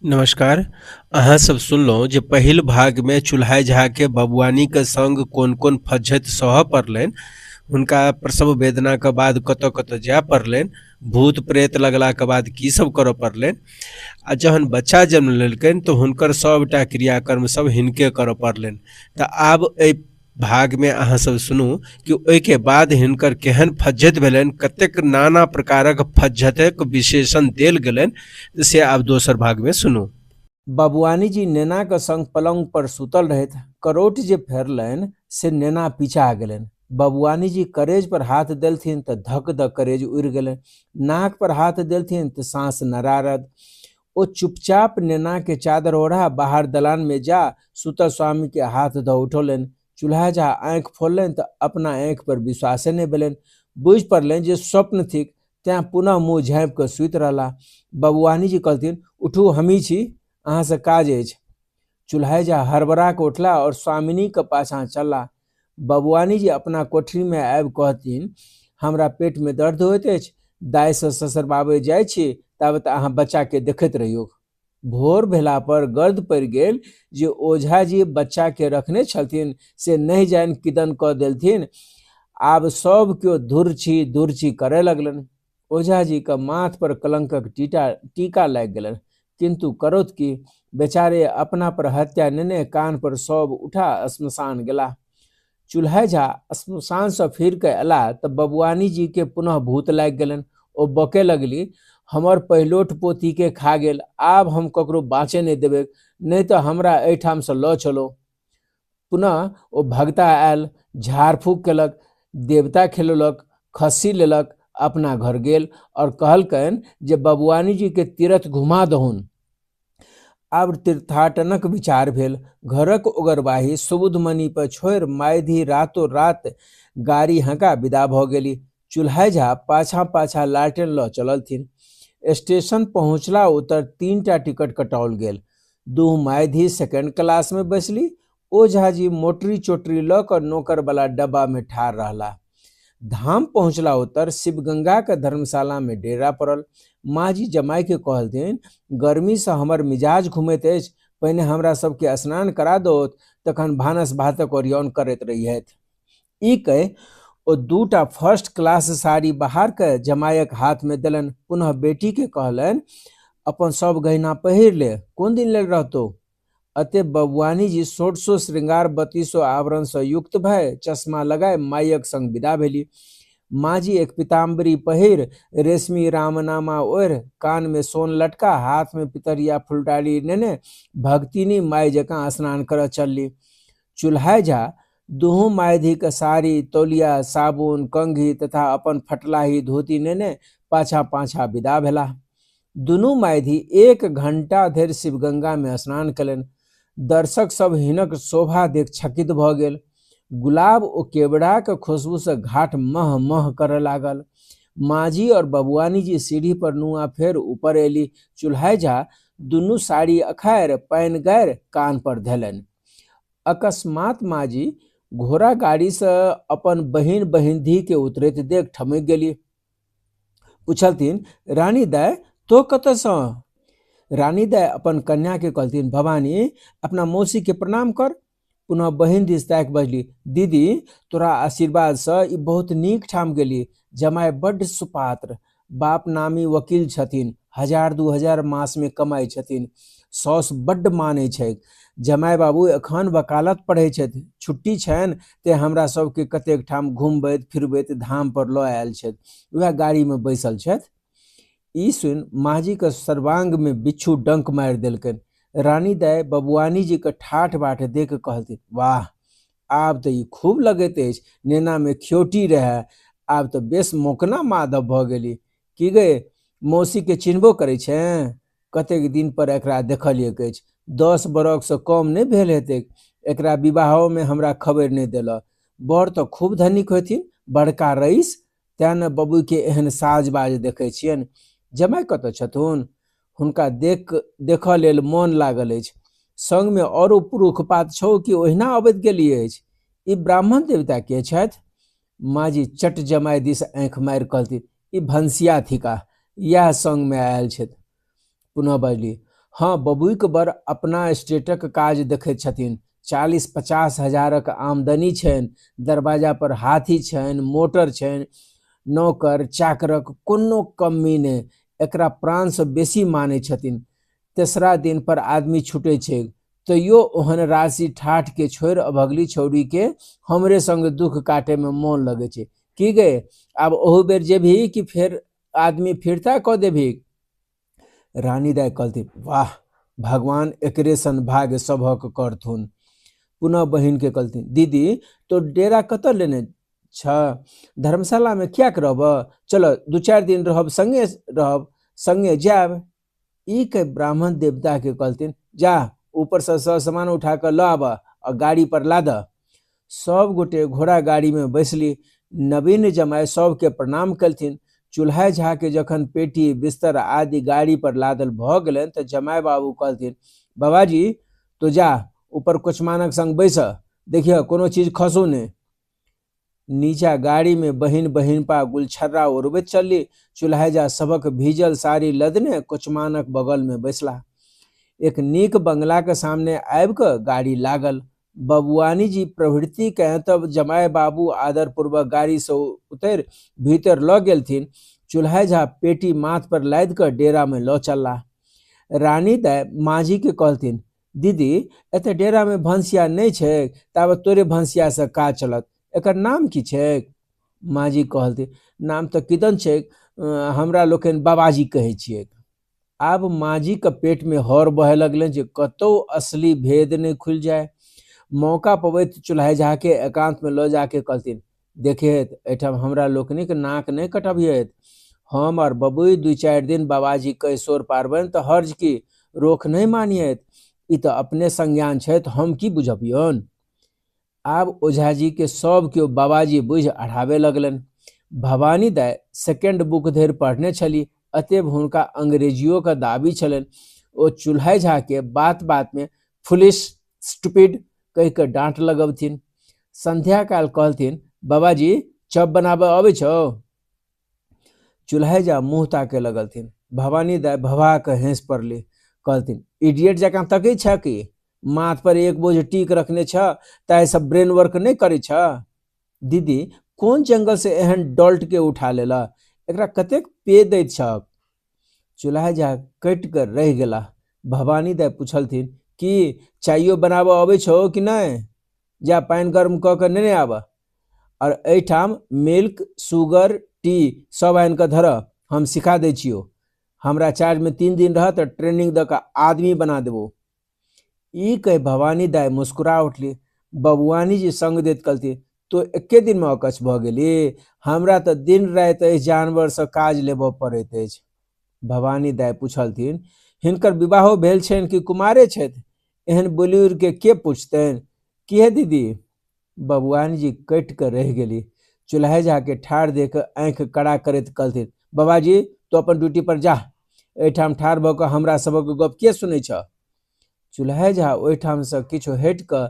नमस्कार। अहाँ सब सुनलहुँ जे पहिल भागमे चुल्हाइ झाके बबुआनीके संग कोन कोन फज्झति सहऽ पड़लनि, हुनका प्रसव वेदनाके बाद कतऽ कतऽ जाय पड़लनि, भूत प्रेत लगलाके बाद की सब करऽ पड़लनि आ जहन बच्चा जन्म लेलकनि तऽ हुनकर सबटा क्रियाकर्म सब हिनके करऽ पड़लनि। तऽ आब एहि भागमे अहाँ सब सुनू कि ओहिके बाद हिनकर केहन फज्झति भेलनि, कतेक नाना प्रकारक फज्झतिक विशेषण देल गेलनि, से आब दोसर भागमे सुनू। बबुआनी जी नेनाक संग पलंग पर सूतल रहथि। करोट जे फेरलनि से नेना पिचा गेलनि। बबुआनी जी करेज पर हाथ देलथिन तऽ धक दऽ करेज उड़ि गेलनि। नाक पर हाथ देलथिन तऽ साँस नरारद। ओ चुपचाप नेना के चादर ओढ़ा बाहर दलान में जा सुतल स्वामी के हाथ धऽ उठौलनि। चूल्हा झा आँखि फोललनि तऽ अपना आँखि पर विश्वासे नहि भेलनि। बुझि पड़लनि जे स्वप्न थिक, तेँ पुनः मुँह झाँपि कऽ सुति रहलाह। बबुआनी जी कहलथिन, उठू, हमही छी, अहाँसँ काज अछि। चूल्हा झा हड़बड़ा कऽ उठलाह आओर स्वामिनीक पाछाँ चललाह। बबुआनी जी अपना कोठरीमे आबि कहथिन, हमरा पेटमे दर्द होइत अछि, दाइसँ ससरबाबै जाइ छी, ताबत अहाँ बच्चाके देखैत रहियौक। भोर भेला पर गर्द पड़ि गेल जे ओझाजी बच्चाके रखने छलथिन से नहि जानि किदन कऽ देलथिन। आब सभ केओ धुर छी धुर छी करय लगलनि। ओझाजीके माथ पर कलंकक टीका लागि गेलनि। किन्तु करौत की? बेचारे अपना पर हत्या नेने कान पर शव उठा श्मशान गेलाह। चुल्हाइ झा श्मशानसँ फिर कऽ अयलाह तऽ बबुआनी जीके पुनः भूत लागि गेलनि। ओ बकय लगली, हमर पहिलोट पोतीके खा गेल, आब हम ककरो बाँचय नहि देबैक, नहि तऽ हमरा एहिठामसँ लऽ चलो। पुनः ओ भगता आयल, झाड़ फूक केलक, देवता खेलौलक, खस्सी लेलक, अपना घर गेल आओर कहलकनि जे बबुआनी जीके तीर्थ घुमा दहुन। आब तीर्थाटनक विचार भेल। घरक ओगरवाही सुबुधमणि पर छोड़ि माइधी रातो रात गाड़ी हँका विदा भऽ गेली। चुल्हाइ झा पाछाँ पाछाँ लालटेन लऽ चललथिन। स्टेशन पहुँचला उत्तर 3टा टिकट कटाओल गेल। दुहू माइधी सेकेंड क्लासमे बैसली। ओझाजी मोटरी चोटरी लऽ कऽ नोकरवला डब्बामे ठाढ़ रहलाह। धाम पहुँचला उत्तर शिवगंगाक धर्मशालामे डेरा पड़ल। माँजी जमाइके कहलथिन, गर्मीसँ हमर मिजाज घुमैत अछि, पहिने हमरा सबके स्नान करा दौथ, तखन भानस भातक ओरियान करैत रहिहथि। ई कहि ओ 2टा फर्स्ट क्लास साड़ी बहार कऽ जमायक हाथमे देलनि। पुनः बेटीके कहलनि, अपन सब गहिना पहिर ले, कोन दिन लेल रहतौ? अतएव बबुआनी जी षोडशो श्रृंगार 32 आवरणसँ युक्त भए चश्मा लगाय मायक संग विदा भेली। माँजी एक पीताम्बरी पहिर, रेशमी रामनामा ओढ़ि, कानमे सोन लटका, हाथमे पितरिया फुलडाली नेने भक्तिनी माय जकाँ स्नान करऽ चलली। चुल्हाइ झा दुहू मायधीक साड़ी, तौलिया, साबुन, कंघी तथा अपन फटलाही धोती नेने पाछाँ पाछाँ विदा भेलाह। दुनू मायधी 1 घंटा धरि शिवगंगामे स्नान कयलनि। दर्शक सब हिनक शोभा देख चकित भऽ गेल। गुलाब ओ केवड़ाक खुशबूसँ घाट मह मह करऽ लागल। माँजी और बबुआनी जी सीढ़ी पर नुआ फेर ऊपर एली। चुल्हाइ झा दुनू साड़ी अखारि पानि गारि कान पर धेलनि। अकस्मात माँजी घोड़ा गाड़ीसँ अपन बहिन बहिनधीके उतरैत देख ठमकि गेली। पुछलथिन, रानी दाइ, तो कतऽसँ? रानी दाइ अपन कन्याके कहलथिन, भवानी, अपना मौसीके प्रणाम कर। पुनः बहिन दिस ताकि बजली, दीदी, तोरा आशीर्वादसँ ई बहुत नीक ठाम गेली। जमाय बड्ड सुपात्र, बाप नामी वकील छथिन, 1000-2000 मासमे कमाइ छथिन, साउस बड्ड मानै छैक। जमाय बाबू एखन वकालत पढ़ै छथि, छुट्टी छनि तेँ हमरा सबके कतेक ठाम घुमबैत फिरबैत धाम पर लऽ आयल छथि, वएह गाड़ीमे बैसल छथि। ई सुनि माँजीके सर्वांगमे बिच्छू डंक मारि देलकनि। रानी दाइ बबुआनी जीके ठाठ बाट देख कहलथिन, वाह, आब तऽ ई खूब लगैत अछि, नेनामे खियोटी रहए, आब तऽ बेस मोकना माधव भऽ गेली। की गे, मौसीके चिन्हबो करै छेँ? कतेक दिन पर एकरा देखलियैक अछि, 10 बरखसँ कम नहि भेल हेतैक। एकरा विवाहोमे हमरा खबरि नहि देलक। बर तऽ खूब धनिक होथिन, बड़का रईस, तेँ ने बबूके एहन साज बाज देखै छियनि। जमाय कतऽ छथुन? हुनका देखऽ लेल मोन लागल अछि। संगमे औरो पुरुख पात छौ कि ओहिना अबैत गेली अछि? ई ब्राह्मण देवता के छथि? माँजी चट जमाय दिस आँखि मारि कहलथिन, ई भनसिया थिकाह, इएह संगमे आयल छथि। पुनः बजली, हँ, बबुइक बर अपना स्टेटक काज देखैत छथिन। 40-50 हजारक आमदनी छनि, दरवाजा पर हाथी छनि, मोटर छनि, नौकर चाकरक कोनो कमी नहि। एकरा प्राणसँ बेसी मानै छथिन। तेसरा दिन पर आदमी छुटै छै, तैयो ओहन राशि ठाठ के छोड़ि अभगली छौड़ी के हमरे संग दुख काटे में मोन लगै छै। की गे, आब ओहू बेर जेबही कि फेर आदमी फिरता कऽ देबही? रानी दाइ कहलथिन, वाह, भगवान एकरे सन भाग्य सभक करथुन। पुनः बहिनके कहलथिन, दीदी तो डेरा कतऽ लेने छ? धर्मशालामे किएक रहब? चल 2-4 दिन रहब, संगे रहब, संगे जायब। ई कहि ब्राह्मण देवताके कहलथिन, जा ऊपरसँ सब सामान उठा कऽ लऽ आबह आ गाड़ी पर लादह। सब गोटे घोड़ा गाड़ीमे बैसली। नवीन जमाय सबके प्रणाम केलथिन। चूल्हा झा के जखन पेटी बिस्तर आदि गाड़ी पर लादल भऽ गेलनि तऽ जमाय बाबू कहलथिन, बाबाजी तो जा ऊपर कोचमानक संग बैस, देखियह कोनो चीज खसो नहि। नीचा गाड़ी में बहिन बहिनपा गुलछर्रा उड़बैत चलली। चूल्हा झा सभक भीजल साड़ी लदने कोचमानक बगल में बैसला। एक नीक बंगला के सामने आबि कऽ गाड़ी लागल। बबुआनी जी प्रभृति के तब जमाय बाबू आदरपूर्वक गाड़ी से उतरि भीतर लऽ गेलथिन। चूल्हा झा पेटी माथ पर लादि कऽ डेरा में लऽ चलला। रानी दाइ माझी के कहलथिन, दीदी एतऽ डेरा में भनसिया नहि छै, ताबत तोरे भनसिया से काज चलत। एकर नाम की छैक? माझी कहलथिन, नाम तऽ किदन छैक, हमरा लोकनि बाबाजी कहै छियैक। आब माझीके पेटमे हर बहय लगलनि जे कतहु असली भेद नहि खुलि जाय। मौका पबैत चूल्हा झाके एकान्तमे लऽ जाके कहलथिन, देखियत एहिठाम हमरा लोकनिक नाक नहि कटबियत। हम आओर बबुइ 2-4 दिन बाबाजी कहि शोर पारबनि तऽ हर्ज की, रोख नहि मानियत। ई तऽ अपने संज्ञान छथि, हम की बुझबियौन। आब ओझाजी के सब केओ बाबाजी बुझि अढ़ाबे लगलनि। भवानी दाइ सेकेंड बुक धरि पढ़ने छली, अतएव हुनका अंग्रेजियो के दाबी छलनि। ओ चूल्हा झा के बात बात में फुलिश स्टूपिड कहि कऽ डाँट लगबथिन। संध्या काल कहलथिन, बाबाजी चप बनाबऽ अबै छौ? चूल्हा झा मुँह ताके लगलथिन। भवानी दाइ भभा कऽ हँसि पड़ली। कहलथिन, इडियट जकाँ तकै छह की? माथ पर एक बोझ टीक रखने छ, ताहिसँ ब्रेन वर्क नहि करै छ? दीदी कोन जंगल से एहन डॉल्ट के उठा लेलह? एकरा कतेक पे दैत छहक? चूल्हा झा कटि कऽ रहि गेलाह। भवानी दाइ पुछलथिन, की चाइयो बनाबऽ अबै छौ कि नहि? जा पानि गर्म कऽ कऽ नेने आबह। आओर एहिठाम मिल्क शुगर टी सब आनि कऽ धरह, हम सिखा दै छियौ। हमरा चार्जमे 3 दिन रह तऽ ट्रेनिंग दऽ कऽ आदमी बना देबौ। ई कहि भवानी दाइ मुस्कुरा उठली। बबुआनी जी संग दैत कहलथिन, तो एके दिनमे अकछ भऽ गेली? हमरा तऽ दिन राति एहि जानवरसँ काज लेबऽ पड़ैत अछि। भवानी दाइ पुछलथिन, हिनकर विवाहो भेल छनि कि कुमारे छथि? एहन बुलुरके के पुछतनि? की हे दीदी? बबुआनी जी कटि कऽ रहि गेली। चूल्हा झाके ठाढ़ देख आँखि कड़ा करैत कहलथिन, बाबाजी तो अपन ड्यूटी पर जाह, एहिठाम ठाढ़ भऽ कऽ हमरा सभक गप के सुनै छह? चूल्हा झा ओहिठामसँ किछु हटि कऽ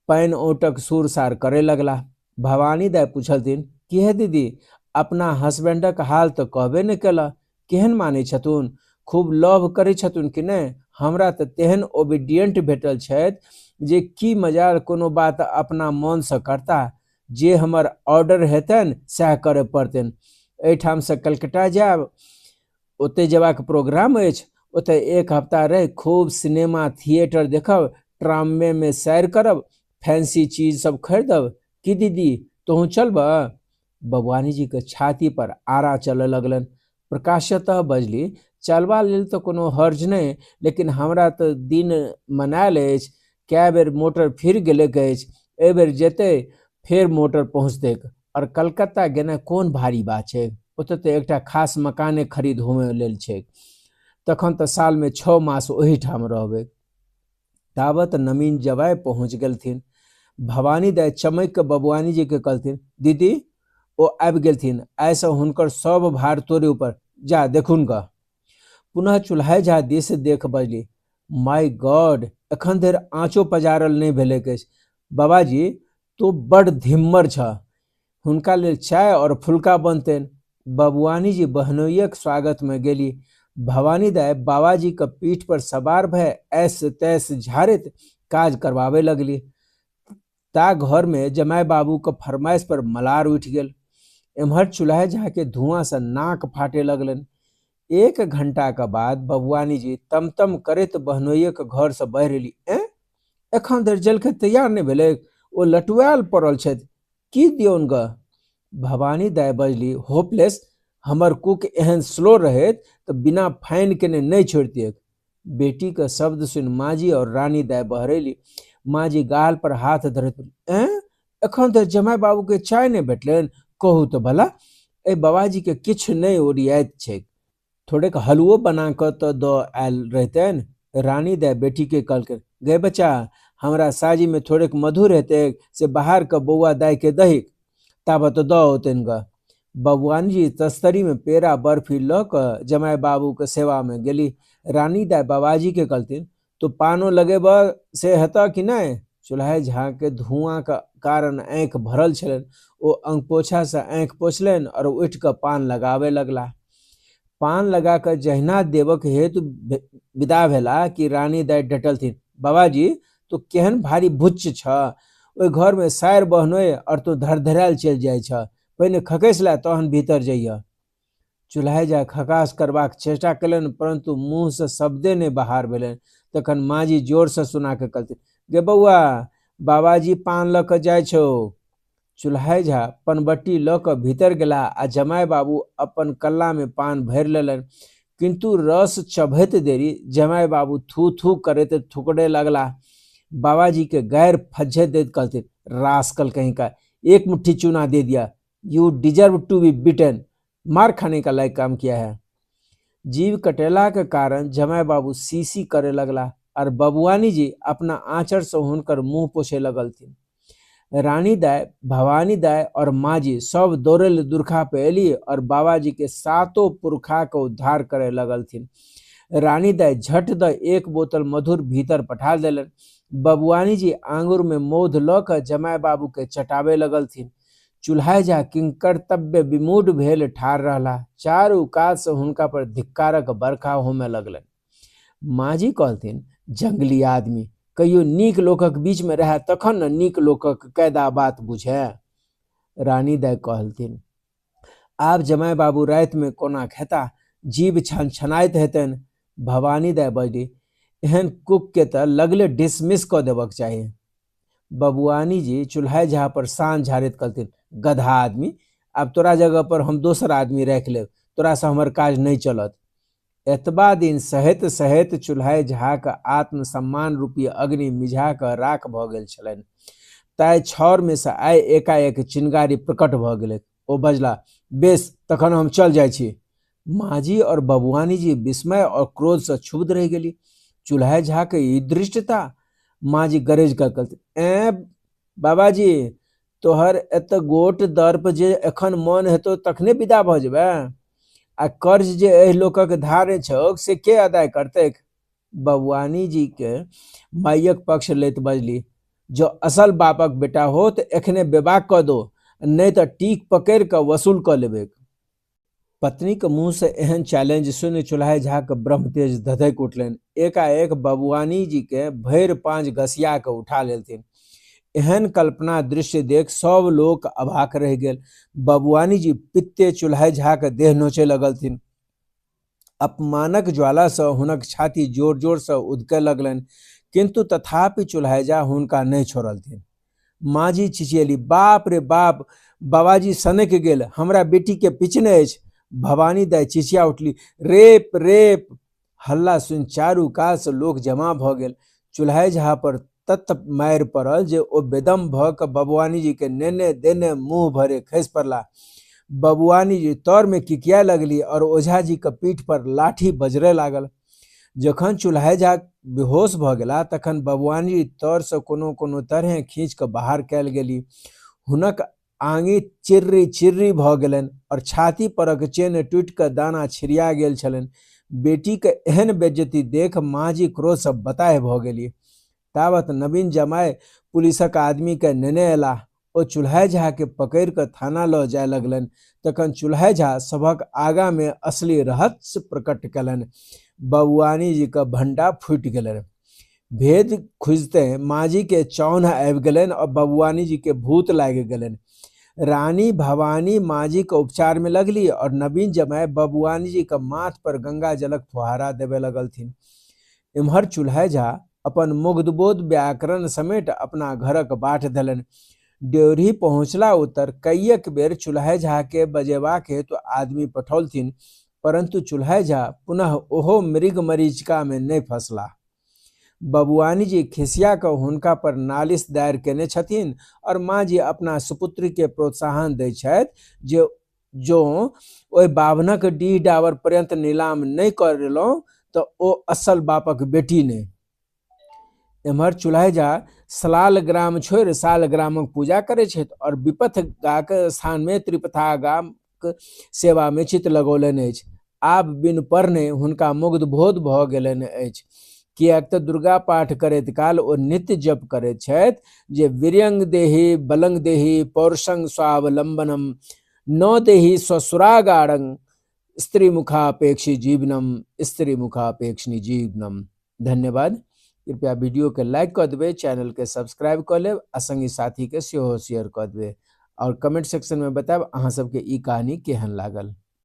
पानि औंटक सुर सार करय लगलाह। भवानी दाइ पुछलथिन, की हे दीदी, अपना हसबैंडक हाल तऽ कहबे नहि केलह, केहन मानै छथुन? खूब लव करै छथुन कि नहि? हमरा तऽ तेहन ओबीडियंट भेटल छथि जे की मजाल कोनो बात अपना मनसँ करता। जे हमर ऑर्डर हेतनि सएह करय पड़तनि। एहिठामसँ कलकत्ता जायब, ओतहि जेबाक प्रोग्राम अछि। ओतऽ 1 हफ्ता रहि खूब सिनेमा थिएटर देखब, ट्राममे सैर करब, फैंसी चीज सब खरीदब। की दीदी तोहूँ चलबह? बबुआनी जी के छाती पर आरा चलऽ लगलनि। प्रकाशतः बजली, चलबा लेल तऽ कोनो हर्ज नहि, लेकिन हमरा तऽ दिन मनायल अछि। कए बेर मोटर फिर गेलैक अछि, एहि बेर जेतै फेर मोटर पहुँचतैक। आओर कलकत्ता गेनाइ कोन भारी बात छै, ओतऽ तऽ एकटा खास मकाने खरीद होमय लेल छैक। तखन तऽ सालमे 6 मास ओहीठाम रहबै। ताबत नवीन जवाइ पहुँच गेलथिन। भवानी दाइ चमकि कऽ बबुआनी जी के कहलथिन, दीदी ओ आबि गेलथिन, आइसँ हुनकर सब भार तोरे ऊपर, जा देखुन गऽ। पुनः चूल्हा झा दिस देख बजली, माय गॉड, एखन धरि आँचो पजारल नहि भेलैक अछि। बाबाजी तो बड़ धिम्मर छह, हुनका लेल चाय और फुलका बनतनि। बबुआनी जी बहनोइयक स्वागतमे गेली। भवानी दाय बाबाजीक पीठ पर सवार भए ऐस तैस झाड़ैत काज करबाबय लगली। ता घर मे जमाय बाबूक फरमाइश पर मलार उठि गेल। एम्हर चुल्हाइ झा के धुआं सँ नाक फाटय लगलनि। एक घंटाक बाद बबुआनी जी तमतम करैत बहनोइक घर सँ बहरेली। एँ, एखन धरि जलखै तैयार नहि भेलैक? ओ लटुआयल पड़ल छथि, की दियौन गऽ? भवानी दाय बजली, होपलेस, हमर कुक एहन स्लो रहैत तऽ बिना फाइन केने नहि छोड़ितिऐक। बेटीक शब्द सुनि माँजी और रानी दाय बहरेली। माँजी गाल पर हाथ धरैत, एँ, एखन धरि जमाय बाबू के चाय नहि भेटलनि? कहू तऽ भला, एहि बाबाजी के किछु नहि ओरियाइत छैक। थोड़ेक हलुओ बना कऽ तऽ दऽ आयल रहितनि। रानी दाय बेटी के कहलकै, गै बच्चा, हमरा साजी मे थोड़ेक मधुर हेतैक से बाहर कऽ बौआ दाय के दहिक, ताबत दऽ औतनि गऽ। बबुआनी तस्तरी मे पेड़ा बर्फी लऽ कऽ जमाय बाबू के सेवा मे गेली। रानी दाय बाबाजी के कहलथिन, तो पानो लगेबह से हेतह कि नहि? चुल्हाइ झा के धुआं के कारण आँखि भरल छलनि। ओ अंगपोछा सँ आँखि पोछलनि और उठि कऽ पान लगाबय लगलाह। पान लगा कऽ जहिना देबक हेतु विदा भेला कि रानी दाइ डटलथिन, बाबाजी तू केहन भारी भुच्च छह, ओहि घर मे सारि बहनोइ और तू धरधरायल चलि जाइ छह, पहिने खकसि ला तहन भीतर जइह। चुल्हाइ झा खकास करबाक चेष्टा कयलनि, परन्तु मुँह सँ शब्दे नहि बहार भेलनि। तखन माँजी जोर सँ सुना कऽ कहलथिन, गे बौआ, बाबाजी पान लऽ कऽ जाइ छौ। चुल्हाइ झा पनबट्टी लऽ कऽ भीतर गेलाह आ जमाय बाबू अपन कल्ला मे पान भरि लेलनि। किन्तु रस चबैत देरी जमाय बाबू थू थू करैत थुकड़े लगलाह। बाबाजी के गैर फज्झे दैत कहलथिन, रास्कल कहीं का, एक मुट्ठी चूना दे दिया, you deserve to be beaten, मार खाने का लायक काम किया है। जीव कटेला के कारण जमाय बाबू सीसी करे लगला और बबुआनी जी अपना आंचर से हुनकर मुंह पोछे लगलथिन। रानी दाय, भवानी दाय और माँ जी सब दौड़ल दुर्खा पे एली और बाबाजी के सातों पुरखा के उद्धार करे लगलथिन। रानी दाय झट द एक बोतल मधुर भीतर पठा देलनि। बबुआनी जी आंगुर में मौध लऽ कऽ जमाय बाबू के चटाबे लगलथिन। चुल्हाइ झा किंकर्तव्य विमूढ़ भेल ठाढ़ रहला। चारू कात सँ हुनका पर धिक्कारक बरखा होमय लगलनि। माँजी कहलथिन, जंगली आदमी, कहियो नीक लोकक बीच मे रहए तखन ने नीक लोकक कैदा बात बुझए। रानी दाय कहलथिन, आब जमाय बाबू राति मे कोना खेता, जीभ छनछनाइत हेतनि। भवानी दाय बजली, एहन कुक के तऽ लगले डिसमिस कऽ देबक चाही। बबुआनी जी चुल्हाइ झा पर शान झाड़ैत कहलथिन, गधा आदमी, आब तोरा जगह पर हम दोसर आदमी राखि लेब, तोरा सँ हमर काज नहि चलत। एतबा दिन सहैत सहैत चुल्हाइ झाक आत्मसम्मान रूपी अग्नि मिझा कऽ राख भऽ गेल छलनि। ताहि छाउर मे सँ आइ एकाएक चिनगारी प्रकट भऽ गेलैक। ओ बजला, बेस, तखन हम चल जाइ छी। माँजी और बबुआनी जी विस्मय और क्रोध सँ क्षुब्ध रहि गेली। चुल्हाइ झा के ई धृष्टता! माँजी गरजि कऽ कहलथिन, ऐं बाबाजी, तोहर एत गोट दर्प जे एखन मन हेतौ तखने विदा भऽ जेबे? आ कर्ज जे एहि लोकक धारे छौक से के अदाय करतैक? बबुआनी जी के माइयक पक्ष लैत बजली, जँ असल बापक बेटा हो तऽ एखने बेबाक कऽ दो, नहि तऽ टीक पकड़ि कऽ वसूल कऽ लेबैक। पत्नीक मुँहसँ एहन चैलेंज सुनि चुल्हाइ झाक ब्रह्मतेज धधकि उठलनि। एकाएक बबुआनी जीकेँ भरि पाँज घसिया कऽ उठा लेलथिन। एहन कल्पना दृश्य देख सभ लोक अवाक रहि गेल। बबुआनी जी पित्ते चुल्हाइ झाक देह नोचय लगलथिन। अपमानक ज्वालासँ हुनक छाती जोर-जोरसँ उदकय लगलनि, किन्तु तथापि चुल्हाइ झा हुनका नहि छोड़लथिन। माँजी चिचियेली, बाप रे बाप, बाबाजी सनकि गेल, हमरा बेटीके पिचने अछि। भवानी दाइ चिचिया उठली, रेप रेप। हल्ला सुनि चारू कातसँ लोक जमा भऽ गेल। चुल्हाइ झा पर तत मारि पड़ल जे ओ बेदम भऽ कऽ बबुआनी जीके नेने देने मुँह भरे खसि पड़लाह। बबुआनी जी तरमे किकियाए लगली और ओझा जीके पीठ पर लाठी बजरय लागल। जखन चुल्हाइ झा बेहोश भऽ गेलाह तखन बबुआनी जी तरसँ कोनो कोनो तरहें खींच कऽ बाहर कयल गेली। हुनक आङी चिर्री चिर्री भऽ गेलनि और छाती परक चेन्ह टूटि कऽ दाना छिड़िया गेल छलनि। बेटीक एहन बेइज्जती देख माँजी क्रोधसँ बताह भऽ गेली। तावत नवीन जमाय पुलिसक आदमीकेँ नेने अयलाह। ओ चुल्हाइ झाके पकड़ि कऽ थाना लऽ जाय लगलनि। तखन चुल्हाइ झा सभक आगाँमे असली रहस्य प्रकट कयलनि। बबुआनी जीके भण्डा फूटि गेलनि। भेद खुजिते माँजीके चौन्ह आबि गेलनि आओर बबुआनी जीके भूत लागि गेलनि। रानी भवानी माँजीके उपचारमे लगली आओर नवीन जमाय बबुआनी जीके माथ पर गंगा जलक फुहारा देबय लगलथिन। एम्हर चुल्हाइ झा अपन मुग्धबोध व्याकरण समेट अपना घरक बाट धयलनि। ड्योढ़ी पहुँचला उत्तर कइएक बेर चुल्हाइ झाके बजेबाक हेतु आदमी पठौलथिन, परन्तु चुल्हाइ झा पुनः ओहो मृग मरीचिकामे नहि फँसलाह। बबुआनी जी खिसिया कऽ हुनका पर नालिश दायर केने छथिन और माँ जी अपना सुपुत्री के प्रोत्साहन दै छथि जे जँ ओहि बाभनक डीह डाबर पर्यंत नीलाम नहि करेलहुँ तऽ ओ असल बापक बेटी नहि। एम्हर चुल्हाइ झा सलाल ग्राम छोड़ि साल ग्रामक पूजा करै छथि और विपथ गाक स्थानमे त्रिपथा गामक सेवामे चित्त लगौलनि अछि। आब बिनु पढ़ने हुनका मुग्धबोध भऽ गेलनि अछि, किएक तऽ दुर्गा पाठ करैत काल ओ नित्य जप करैत छथि जे वीर्यंग देहि बलंग देहि पौरुषंग स्वावलंबनम न देहि स्वसुरागारं स्त्री मुखापेक्षी जीवनम स्त्री मुखापेक्षिणी जीवनम। धन्यवाद। कृपया वीडियो के लाइक कऽ देबै, चैनल के सब्सक्राइब कऽ लेब आ संगी साथी के सेहो शेयर कऽ देबै और कमेंट सेक्शन में बतायब अहाँ सबके ई कहानी केहन लागल।